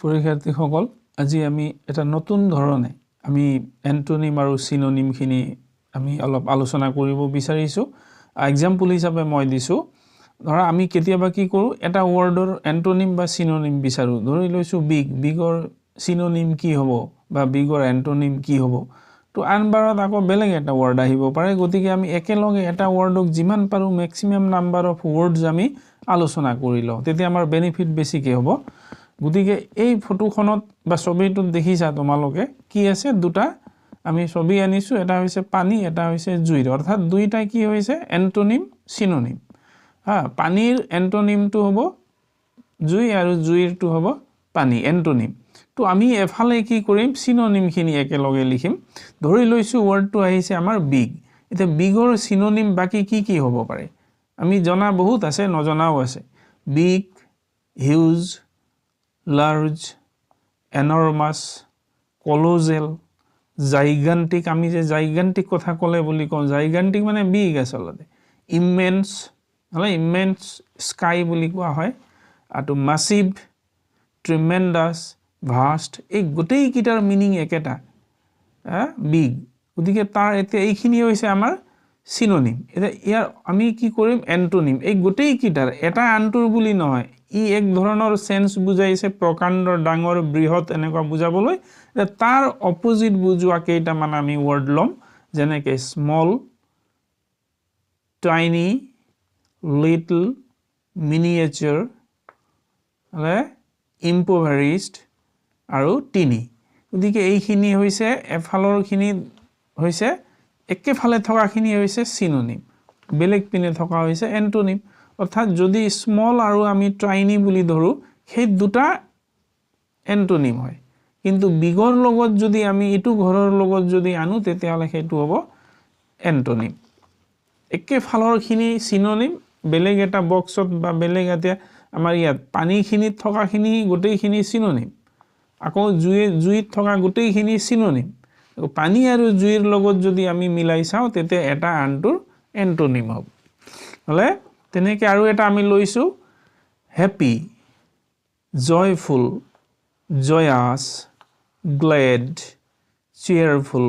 পৰীক্ষাৰ্থীসকল, আজি আমি এটা নতুন ধৰণে আমি এণ্টনিম আৰু চিননিমখিনি আমি অলপ আলোচনা কৰিব বিচাৰিছোঁ। এক্সাম্পল হিচাপে মই দিছোঁ, ধৰা আমি কেতিয়াবা কি কৰোঁ, এটা ৱৰ্ডৰ এণ্টনিম বা চিননিম বিচাৰোঁ। ধৰি লৈছোঁ বিগ, বিগৰ চিননিম কি হ'ব বা বিগৰ এণ্টনিম কি হ'ব, তো আনবাৰত আকৌ বেলেগ এটা ৱৰ্ড আহিব পাৰে। গতিকে আমি একেলগে এটা ৱৰ্ডক যিমান পাৰোঁ মেক্সিমাম নাম্বাৰ অফ ৱৰ্ডছ আমি আলোচনা কৰি লওঁ, তেতিয়া আমাৰ বেনিফিট বেছিকৈ হ'ব। গতিকে এই ফটোখনত বা ছবিটোত দেখিছা তোমালোকে কি আছে, দুটা আমি ছবি আনিছোঁ, এটা হৈছে পানী, এটা হৈছে জুইৰ। অৰ্থাৎ দুইটা কি হৈছে, এণ্টনিম চিননিম। হা, পানীৰ এণ্টনিমটো হ'ব জুই আৰু জুইৰটো হ'ব পানী, এণ্টনিম। তো আমি এফালে কি কৰিম, চিননিমখিনি একেলগে লিখিম। ধৰি লৈছোঁ ৱৰ্ডটো আহিছে আমাৰ বিগ। এতিয়া বিগৰ চিননিম বাকী কি কি হ'ব পাৰে, আমি জনা বহুত আছে, নজনাও আছে। Big, huge, large, enormous, colossal, gigantic. আমি যে জাইগান্টিক কথা ক'লে বুলি কওঁ, জাইগান্টিক মানে বিগ আচলতে। ইমেন্স, নহ'লে ইমেন্স স্কাই বুলি কোৱা হয়। আৰু মাছিভ, ট্ৰিমেণ্ডাছ, ভাষ্ট, এই গোটেইকেইটাৰ মিনিং একেটা, বিগ। গতিকে তাৰ এতিয়া এইখিনি হৈছে আমাৰ চিননিম। এতিয়া ইয়াৰ আমি কি কৰিম, এণ্টনিম। এই গোটেইকেইটাৰ এটা আনটোৰ বুলি নহয়, ই এক ধৰণৰ চেন্স বুজাইছে, প্ৰকাণ্ড, ডাঙৰ, বৃহৎ এনেকুৱা বুজাবলৈ। এতিয়া তাৰ অপজিট বুজোৱা কেইটামান আমি ৱৰ্ড ল'ম, যেনেকৈ স্মল, টাইনি, লিটল, মিনিয়েচাৰ, ইম্পভাৰিষ্ট আৰু টিনি। গতিকে এইখিনি হৈছে এফালৰখিনি হৈছে, একেফালে থকাখিনি হৈছে চিননিম, বেলেগ পিনে থকা হৈছে এণ্টনিম। অৰ্থাৎ যদি স্মল আৰু আমি টাইনি বুলি ধৰোঁ, সেই দুটা এণ্টনিম হয়। কিন্তু বিগৰ লগত যদি আমি ইটো ঘৰৰ লগত যদি আনো, তেতিয়াহ'লে সেইটো হ'ব এণ্টনিম। একেফালৰখিনি চিননিম, বেলেগ এটা বক্সত বা বেলেগ এতিয়া আমাৰ ইয়াত পানীখিনিত থকাখিনি গোটেইখিনি চিননিম, আকৌ জুইত থকা গোটেইখিনি চিননিম। পানী আৰু জুইৰ লগত যদি আমি মিলাই চাওঁ, তেতিয়া এটা আনটোৰ এণ্টনিম হ'ব। হ'লে তেনেকৈ আৰু এটা আমি লৈছোঁ, happy, joyful, joyous, glad, cheerful,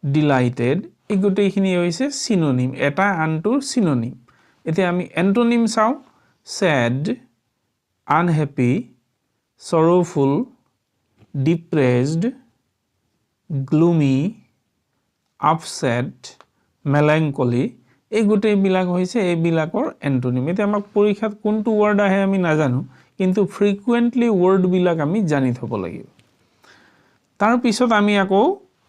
delighted, এই গোটেইখিনি হৈছে চিননিম, এটা আনটোৰ চিননিম। এতিয়া আমি এণ্টনিম চাওঁ, sad, unhappy, sorrowful, depressed, gloomy, upset, melancholy, এই গোটেইবিলাক হৈছে এইবিলাকৰ এণ্টনিম। এতিয়া আমাক পৰীক্ষাত কোনটো ৱৰ্ড আহে আমি নাজানো, কিন্তু ফ্ৰিকুৱেণ্টলি ৱৰ্ডবিলাক আমি জানি থ'ব লাগিব। তাৰপিছত আমি আকৌ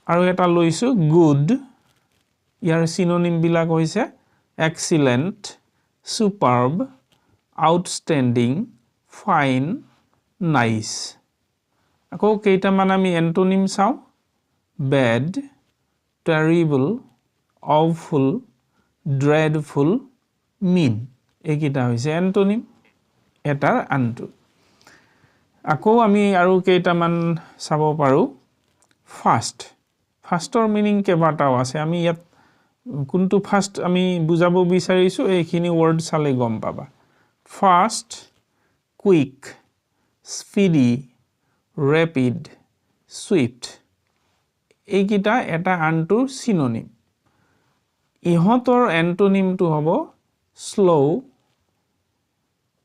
আৰু এটা লৈছোঁ, গুড। ইয়াৰ চিননিমবিলাক হৈছে excellent, superb, outstanding, fine, nice. আকৌ কেইটামান আমি এণ্টনিম চাওঁ, bad, terrible, awful, dreadful, mean. এইকেইটা হৈছে এণ্টনিম এটাৰ আনটো। আকৌ আমি আৰু কেইটামান চাব পাৰোঁ। ফাষ্ট, ফাষ্টৰ মিনিং কেইবাটাও আছে। আমি ইয়াত কোনটো ফাষ্ট আমি বুজাব বিচাৰিছোঁ, এইখিনি ৱৰ্ড চালে গম পাবা। Fast, quick, speedy, rapid, swift, এইকেইটা এটা আনটোৰ চিননিম। ইহঁতৰ এণ্টনিমটো হ'ব slow,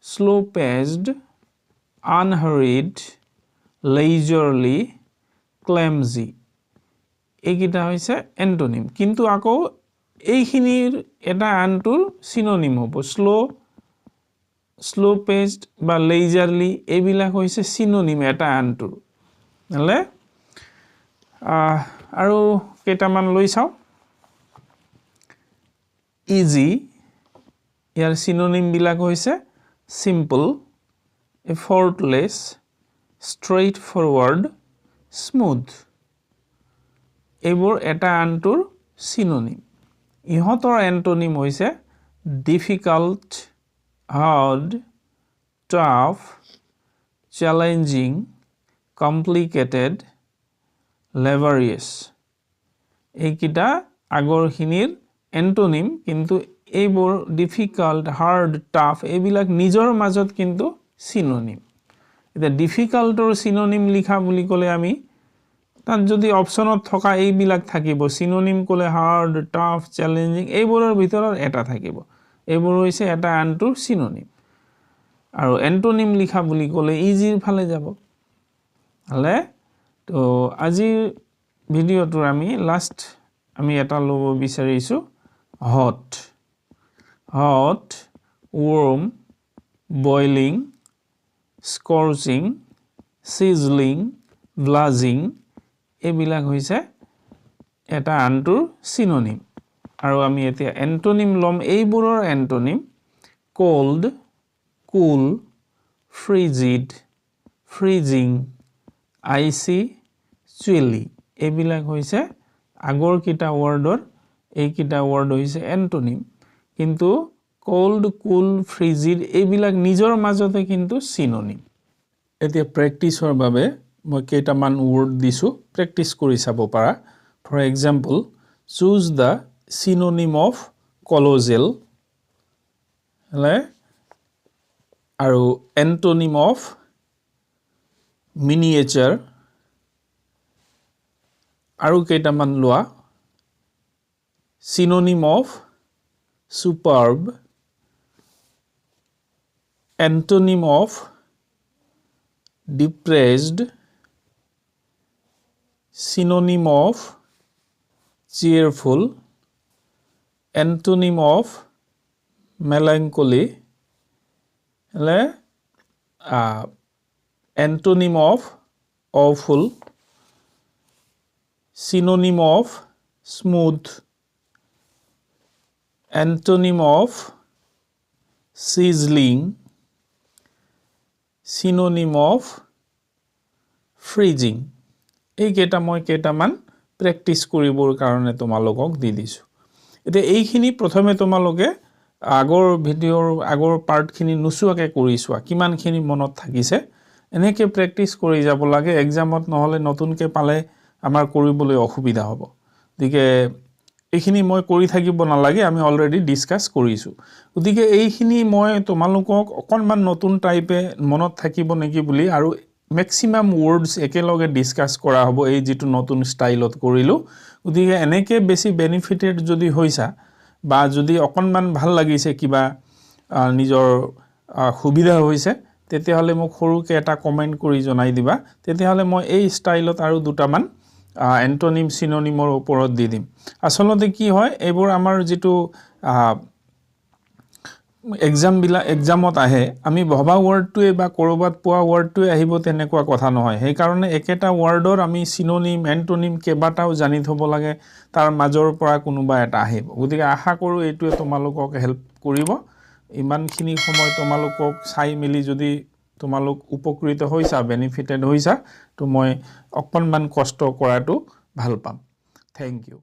slow paced, unhurried, leisurely, clumsy, এইকেইটা হৈছে এণ্টনিম। কিন্তু আকৌ এইখিনিৰ এটা আনটোৰ চিননিম হ'ব, শ্ল', শ্ল' পেজড বা লেজাৰলি, এইবিলাক হৈছে চিননিম এটা আনটোৰ। নহ'লে আৰু কেইটামান লৈ চাওঁ। ইজি, ইয়াৰ চিননিমবিলাক হৈছে simple, effortless, straight forward, smooth, এইবোৰ এটা আনটোৰ চিননিম। ইহঁতৰ এণ্টনিম হৈছে difficult, hard, tough, challenging, complicated, laborious. এইকেইটা আগৰখিনিৰ এণ্টনিম, কিন্তু এইবোৰ ডিফিকাল্ট, হাৰ্ড, টাফ এইবিলাক নিজৰ মাজত কিন্তু চিনোনিম। এতিয়া ডিফিকাল্টৰ চিননিম লিখা বুলি ক'লে আমি তাত যদি অপশ্যনত থকা এইবিলাক থাকিব, চিননিম ক'লে হাৰ্ড, টাফ, চেলেঞ্জিং, এইবোৰৰ ভিতৰত এটা থাকিব। এইবোৰ হৈছে এটা আনটোৰ চিননিম। আৰু এণ্টনিম লিখা বুলি ক'লে ইজিৰ ফালে যাব। হ'লে তো আজিৰ ভিডিঅ'টোৰ আমি লাষ্ট আমি এটা ল'ব বিচাৰিছোঁ, hot. Hot, warm, boiling, scorching, sizzling, blazing, এইবিলাক হৈছে এটা আনটোৰ চিননিম। আৰু আমি এতিয়া এণ্টনিম ল'ম, এইবোৰৰ antonym cold, cool, frigid, freezing, icy, chilly, এইবিলাক হৈছে আগৰকেইটা ৱৰ্ডৰ, এইকেইটা ৱৰ্ড হৈছে এণ্টনিম। কিন্তু কোল্ড, কুল, ফ্ৰিজিড এইবিলাক নিজৰ মাজতে কিন্তু চিননিম। এতিয়া প্ৰেক্টিছৰ বাবে মই কেইটামান ৱৰ্ড দিছোঁ, প্ৰেক্টিছ কৰি চাব পাৰা। For example, choose the synonym of colossal হ'লে আৰু এণ্টনিম অফ মিনিয়েচাৰ, আৰু কেইটামান লোৱা, synonym of superb, antonym of depressed, synonym of cheerful, antonym of melancholy, হ'লে antonym of awful, synonym of smooth, antonym of sizzling, synonym of freezing। এইকেইটা মই কেইটামান practice কৰিবৰ কাৰণে তোমালোকক দি দিছোঁ। এতিয়া এইখিনি প্ৰথমে তোমালোকে আগৰ ভিডিঅ'ৰ আগৰ পাৰ্টখিনি নোচোৱাকৈ কৰি চোৱা, কিমানখিনি মনত থাকিছে। এনেকৈ প্ৰেক্টিছ কৰি যাব লাগে এক্সামত, নহ'লে নতুনকৈ পালে আমাৰ কৰিবলৈ অসুবিধা হ'ব। গতিকে এইখিনি মই কৰি থাকিব নালাগে, আমি অলৰেডি ডিছকাছ কৰিছোঁ। গতিকে এইখিনি মই তোমালোকক অকণমান নতুন টাইপে মনত থাকিব নেকি বুলি, আৰু মেক্সিমাম ৱৰ্ডছ একেলগে ডিছকাছ কৰা হ'ব এই যিটো নতুন ষ্টাইলত কৰিলোঁ। গতিকে এনেকৈ বেছি বেনিফিটেড যদি হৈছা বা যদি অকণমান ভাল লাগিছে, কিবা নিজৰ সুবিধা হৈছে, তেতিয়াহ'লে মোক সৰুকৈ এটা কমেণ্ট কৰি জনাই দিবা। তেতিয়াহ'লে মই এই ষ্টাইলত আৰু দুটামান এণ্টনিম চিননিমৰ ওপৰত দি দিম। আচলতে কি হয়, এইবোৰ আমাৰ যিটো এক্সামবিলাক এক্সামত আহে, আমি ভবা ৱৰ্ডটোৱে বা ক'ৰবাত পোৱা ৱৰ্ডটোৱে আহিব তেনেকুৱা কথা নহয়। সেইকাৰণে একেটা ৱৰ্ডৰ আমি চিননিম, এণ্টনিম কেইবাটাও জানি থ'ব লাগে, তাৰ মাজৰ পৰা কোনোবা এটা আহিব। গতিকে আশা কৰোঁ এইটোৱে তোমালোকক হেল্প কৰিব। ইমানখিনি সময় তোমালোকক চাই মেলি যদি তোমালোক উপকৃত হৈছা, বেনিফিটেড হৈছা, তো মই অকণমান কষ্ট কৰাটো ভাল পাম। Thank you.